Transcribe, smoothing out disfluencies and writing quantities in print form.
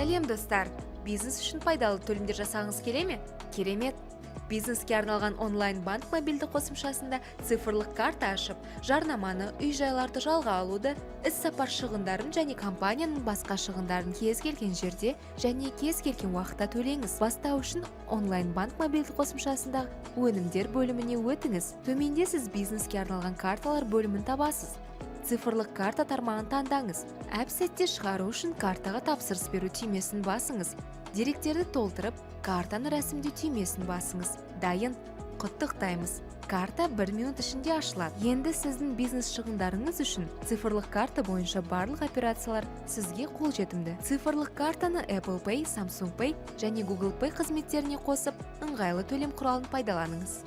Сәлем, достар! Бизнес үшін пайдалы төлемдер жасағыңыз келе ме? Керемет! Бизнеске арналған онлайн банк мобильді қосымшасында цифрлық карта ашып, жарнаманы, үй жайларды жалға алуды, іс сапар шығындарын және компанияның басқа шығындарын кез келген жерде және кез келген уақытта төлеңіз. Бастау үшін онлайн банк мобильді қосымшасындағы өнімдер бөліміне өтіңіз. Төменде сіз бизнеске арналған карталар бөлімін табасыз. Цифрлық карта тармағын таңдаңыз. Әп сәтте шығару үшін картаға тапсырыс беру түймесін басыңыз. Деректерді толтырып, картаны рәсімдеу түймесін басыңыз. Дайын! Құттықтаймыз! Карта 1 минут ішінде ашылады. Енді сіздің бизнес шығындарыңыз үшін цифрлық карта бойынша барлық операциялар сізге қолжетімді. Цифрлық картаны Apple Pay, Samsung Pay және Google Pay қызметтеріне қосып, ыңғайлы төлем құралын пайдаланыңыз.